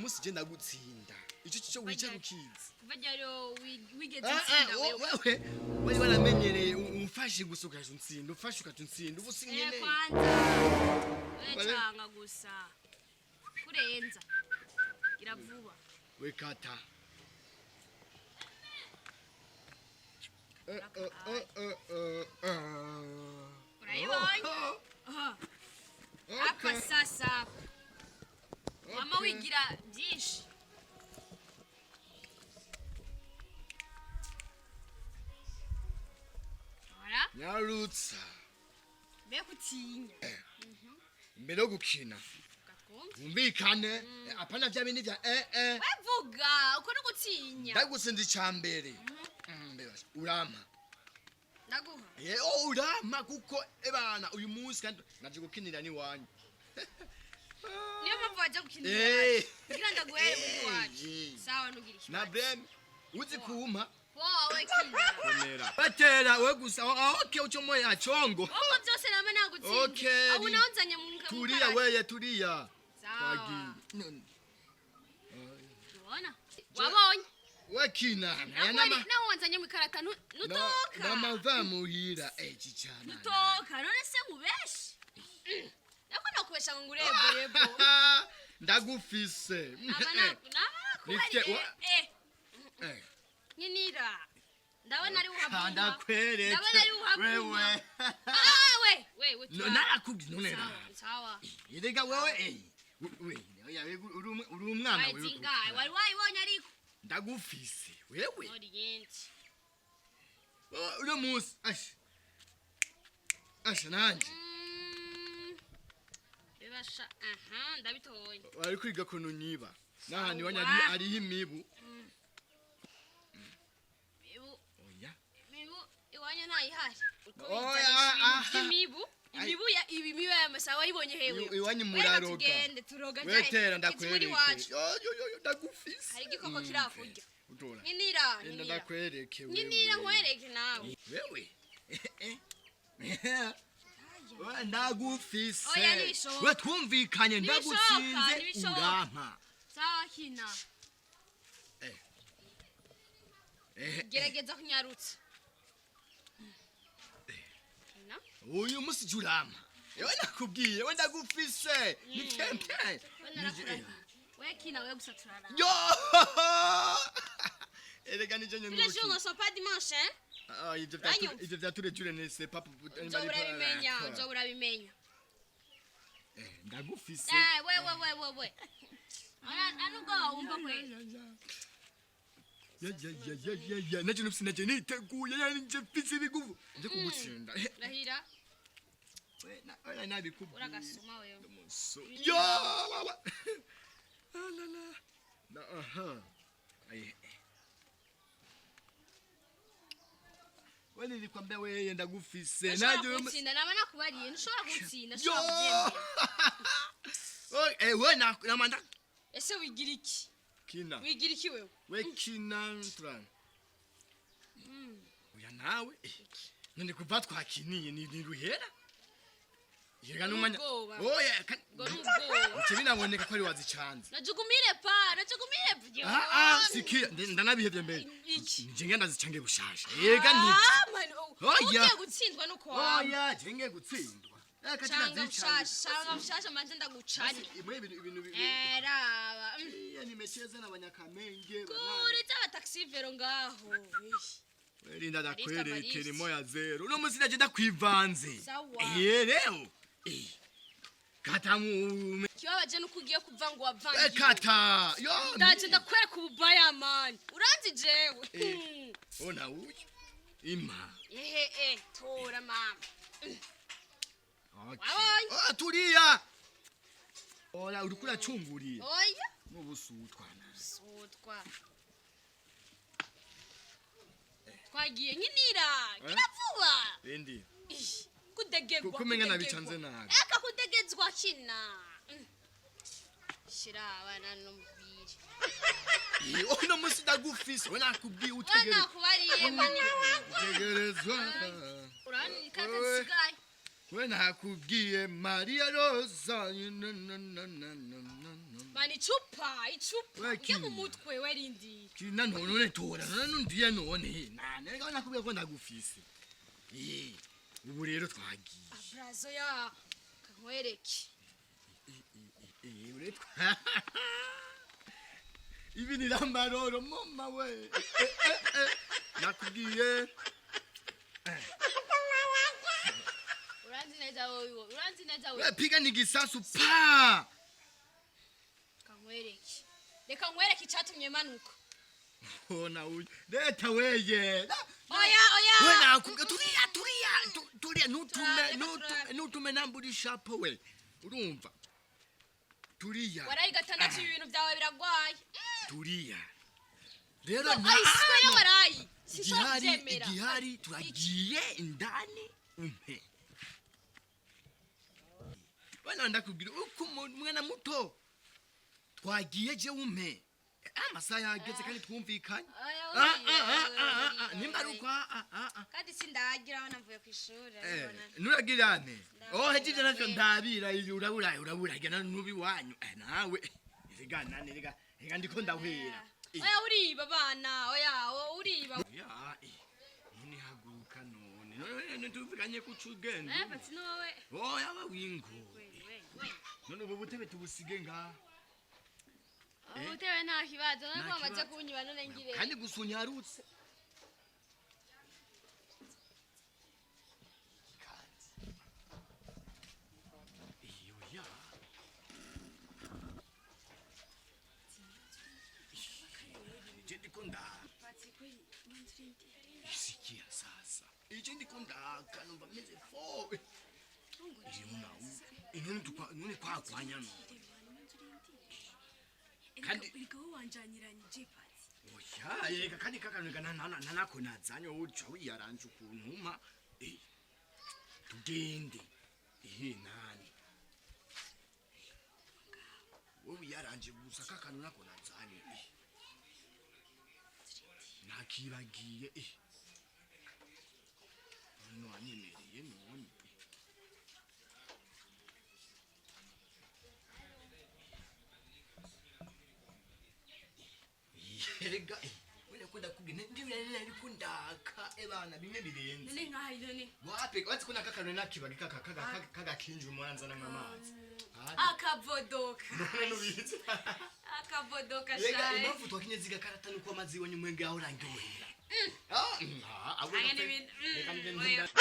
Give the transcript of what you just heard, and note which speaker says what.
Speaker 1: Munsi je ndagutsinda. Ico cyo wica kukizi.
Speaker 2: Kuva ryari wigeze
Speaker 1: Ah, ah,
Speaker 2: utsinda wewe?
Speaker 1: Wewe wari waramenyereye umfashe gusa ukaca untsinda, ufashe ukaca untsinda, ubu
Speaker 2: Eh,
Speaker 1: sinkeneye.
Speaker 2: Kwanza we canga gusa kurenza, gira vuba.
Speaker 1: We kata. Eh, eh, eh, eh, eh, eh.
Speaker 2: Urayibonye?
Speaker 1: Oh,
Speaker 2: Aha.
Speaker 1: okay.
Speaker 2: Hapa sasa mama
Speaker 1: Okay.
Speaker 2: wigira byinshi. Ora
Speaker 1: Nyarutsa.
Speaker 2: mbega utinya.
Speaker 1: Mbere yo gukina
Speaker 2: Gatwumva.
Speaker 1: wumvikane, apana vya bindi vya eh eh.
Speaker 2: Wevuga uko no gutinya.
Speaker 1: Ndagutsinda ica mbere. Mbebasha, urampa.
Speaker 2: Ndaguha.
Speaker 1: Oh, urampa kuko ebana uyu munsi kandi naje gukinira n'iwanyu.
Speaker 2: Niyo mpamvu waje gukinira iwacu, kugira ndaguhere muri iwacu. Sawa, nugira
Speaker 1: Na
Speaker 2: ikibazo.
Speaker 1: brem uzi kumpa.
Speaker 2: Wowe kina.
Speaker 1: Komera batera we gusa. Ah, okay, uchomoye achongo.
Speaker 2: Wowe byose nama nagutsinze.
Speaker 1: Okay.
Speaker 2: Abu nawe nzanye mu
Speaker 1: Tulia weye, tulia.
Speaker 2: Sawa.
Speaker 1: Twagiye. None,
Speaker 2: Ubona wabonye.
Speaker 1: we kina.
Speaker 2: Nawe wanzanye mu ikarata nutoka.
Speaker 1: Namava muhira chichana.
Speaker 2: Nutoka none se nkubeshe nako nakubesha ngo ngurebo yebo.
Speaker 1: Ndagufise.
Speaker 2: Nama nakubariye. Nkinira, ndabona ari uhavuma.
Speaker 1: Ndakwereke.
Speaker 2: Ndabona ari uhavuma.
Speaker 1: Wewe.
Speaker 2: Ah, we we we.
Speaker 1: No, narakubwiye none.
Speaker 2: Sawa sawa.
Speaker 1: Erega wewe, we oya, uri umwana wewe.
Speaker 2: Wazingaye wari wayibonye ariko.
Speaker 1: Ndagufise wewe.
Speaker 2: Oriente.
Speaker 1: Oh, uno munsi asha asha nanje.
Speaker 2: Bibasha, aha ndabitoye.
Speaker 1: Wari kwiga kuntu nyiba n'ahantu iwanyu
Speaker 2: Sawa.
Speaker 1: hariho imibu.
Speaker 2: Mibu.
Speaker 1: Oya.
Speaker 2: Mibu iwanyu ntayihari.
Speaker 1: Oya, aha.
Speaker 2: Imibu.
Speaker 1: Ai.
Speaker 2: Imibu ya ibi mibu ya masawa wayibonye hewe?
Speaker 1: Iwanyu
Speaker 2: Wereka.
Speaker 1: muraroga.
Speaker 2: Tugende turoga.
Speaker 1: Wetera.
Speaker 2: Muri
Speaker 1: Ndakwereke.
Speaker 2: iwacu.
Speaker 1: Yo, yo, yo, yo, ndagufise.
Speaker 2: Hari igikoko kirakurya.
Speaker 1: Utora.
Speaker 2: Nkinira.
Speaker 1: Enda.
Speaker 2: Nkinira.
Speaker 1: Ndakwereke wewe.
Speaker 2: Nkinira nkwereke nawe.
Speaker 1: Wewe. We, ndagufise.
Speaker 2: Oya, ntibishoboka.
Speaker 1: We twumvikanye.
Speaker 2: Ntibishoboka,
Speaker 1: Ndagutsinze.
Speaker 2: ntibishoboka.
Speaker 1: Urampa.
Speaker 2: Sawa, kina. Gerageza kunyarutsa. Kina.
Speaker 1: Uyu munsi jya urampa. Ewe, nakubwiye we, ndagufise ni tempe.
Speaker 2: We narakurahiye. We kina, we gusa turara.
Speaker 1: Yo, erega nije nyene.
Speaker 2: Tous les jours ne sont pas dimanche, hein?
Speaker 1: Ah, ivyo
Speaker 2: Uranyumva?
Speaker 1: ivyo vya tous les jours ne c'est pas
Speaker 2: Uzoba urabimenya, uzoba urabimenya.
Speaker 1: Ndagufise.
Speaker 2: Eh, we we we we we. Ana anubwo wumva kwe.
Speaker 1: Ya ya ya ya ya ya, naje nufise, naje niteguye, yani nje mfise ibiguvu nje kugutsinda.
Speaker 2: Rahira.
Speaker 1: We, oya, nabikubwiye.
Speaker 2: Uragasoma wewe.
Speaker 1: Yo wa, wa. Ah la la na aha. Ai. We, nilikwambia wewe ndagufise.
Speaker 2: Ntushobora
Speaker 1: Naje
Speaker 2: kuntsinda, naba nakubariye, ntushobora kuntsinda,
Speaker 1: Yo.
Speaker 2: ntushobora kubyemera.
Speaker 1: Oh, we na namanda.
Speaker 2: Ese wigira iki?
Speaker 1: Kina.
Speaker 2: Wigira iki wewe?
Speaker 1: We kina turana. Oya nawe. None kuva twakiniye ni ruhera. Yega numanya.
Speaker 2: Ubwoba.
Speaker 1: Oya.
Speaker 2: Ubwo ni ubwoba.
Speaker 1: Bice binaboneka ko ari wazicanze.
Speaker 2: Najugumire pa, najugumire pa.
Speaker 1: Ah ah, sikia, ndanabihevye mbere.
Speaker 2: Iki?
Speaker 1: Nje ngenda zicange bushasha. Yega ni.
Speaker 2: Ah, man, oh,
Speaker 1: Oya.
Speaker 2: ugiye gutsindwa nuko waba.
Speaker 1: Oya, jenge gutsindwa. Reka
Speaker 2: Canga
Speaker 1: tunazicange.
Speaker 2: bushasha, canga bushasha manje ndagucane.
Speaker 1: Imwe ibintu
Speaker 2: Eh, raba.
Speaker 1: Iya, nimecheza na banyakamenge.
Speaker 2: Kuri z'abataxi vero ngaho.
Speaker 1: Rinda ndakwereke.
Speaker 2: Barista.
Speaker 1: Ni moya zero. Uno munsi ndaje ndakwivanze.
Speaker 2: Sawa.
Speaker 1: Rero. Kata mu
Speaker 2: Kibabaje nuko ugiye kuva ngo wavangiwe.
Speaker 1: Kata. Yo.
Speaker 2: Ndaje ndakwereka ububaya man. Uranzi jewe.
Speaker 1: Ona uyu. Ima.
Speaker 2: Ehe, tora mama.
Speaker 1: Okay.
Speaker 2: Wabonye?
Speaker 1: Oh, tulia. Ola uriko uracunguriye.
Speaker 2: Oya.
Speaker 1: N'ubusutwa.
Speaker 2: Sutwa. Twagiye nkinira. Gira vuba.
Speaker 1: Rindi.
Speaker 2: Ih, kudegegwa.
Speaker 1: Kuko umenga
Speaker 2: kudegegwa.
Speaker 1: nabicanze nabi.
Speaker 2: Eka kudegezwa kina. Shira abana n'umubiri.
Speaker 1: Uno munsi ndagufise. We nakubwiye
Speaker 2: We
Speaker 1: utegere.
Speaker 2: nakubariye mani.
Speaker 1: Utegerezwa.
Speaker 2: Urani ikata
Speaker 1: Wewe.
Speaker 2: zisigaye.
Speaker 1: We nakubwiye Maria Rosa. Na, na, na, na, na, na, na.
Speaker 2: Mani icupa icupa
Speaker 1: We,
Speaker 2: ujya mu
Speaker 1: kina.
Speaker 2: mutwe werindira.
Speaker 1: Kina none tora none nundiye none nane reka nakubwiye ko ndagufise. Eh, ubu rero twagiye.
Speaker 2: Abrazo ya kankwereke.
Speaker 1: Eh, ubu rero ibi ni rambaroro mama we. Eh, eh, eh, nakubwiye.
Speaker 2: Uranzi neza wowe, uranzi neza
Speaker 1: We
Speaker 2: wowe.
Speaker 1: piga ni gisasu pa.
Speaker 2: Kankwereke, reka nkwereke icatumye manuka.
Speaker 1: Ona uyu leta weye.
Speaker 2: Oya oya.
Speaker 1: We nakubwiye turiya turiya turiya nutume
Speaker 2: Turabe,
Speaker 1: nutume
Speaker 2: turabe.
Speaker 1: nutume namburishapo we. Urumva? Turiya.
Speaker 2: Warayi gatandatu, ibi bintu byawe biragwaye.
Speaker 1: Turiya. Rero
Speaker 2: Ayiswe warayi sinshobora
Speaker 1: igihari
Speaker 2: kubyemera.
Speaker 1: Igihari turagiye indani umpe. Bana ndakubwira uko umwana muto twagiye je umpe. Amasaha yageze kandi twumvikanye.
Speaker 2: Oya,
Speaker 1: Ah,
Speaker 2: oya,
Speaker 1: ah, ah,
Speaker 2: oya,
Speaker 1: ah, ah,
Speaker 2: oya,
Speaker 1: nimba ari
Speaker 2: oya.
Speaker 1: uko ah, ah, ah, ah.
Speaker 2: Kandi sindagira aho navuye ku ishuri.
Speaker 1: Eh,
Speaker 2: urabibona.
Speaker 1: nuragirane oh hejeje navyo
Speaker 2: Ndabira.
Speaker 1: ndabira iyo urabura urabura gena nubi wanyu. Eh, nawe rega nane rega rega ndiko ndahwera. Eh,
Speaker 2: Oya uriba bana, oya uriba.
Speaker 1: Ya, eh, none haguruka none none tuvuganye kuca ugenda.
Speaker 2: Eh, pati nowe.
Speaker 1: Oya we wingo.
Speaker 2: We we we.
Speaker 1: None ubu butebe tubusige ngaha. Eh?
Speaker 2: Utewe nta kibazo none
Speaker 1: Nta
Speaker 2: ko bamaze
Speaker 1: kibazo.
Speaker 2: kunyiba none ngire.
Speaker 1: Kandi gusa unyarutse. Iyo ya ije ndiko ndaka. Isikia sasa ije ndiko ndaka numva meze fo iyo nawe inone tukwa none kwakwanya no Kandi-
Speaker 3: erega wowe wanjaniranyije pati.
Speaker 1: Oya reka kandi kakantu nanako nazanye uca wiyaranje ukuntu umpa. Eh, tugende ehe nani wowe wiyaranje gusa kakantu nako nazanye. Eh, nakibagiye. Eh, none wanyemereye none. Erega wena ko ndakubwiye ndiwe ariko ndaka ebana bimwe birenze.
Speaker 3: None nkaha none.
Speaker 1: Wapi watsi kuna kakantu nakibagi kaka kaka kagakinje umwanza n'amazi.
Speaker 3: Akavodoka.
Speaker 1: None nubizi.
Speaker 3: Akavodoka
Speaker 1: Rega
Speaker 3: shaye.
Speaker 1: impamvu twakinye zigakarata nuko amazi iwanyu mwenge aho urangyohera. Ah, ah,
Speaker 3: Aya ni ibintu-
Speaker 1: reka
Speaker 3: mm,
Speaker 1: ngende
Speaker 3: oya.
Speaker 1: nda-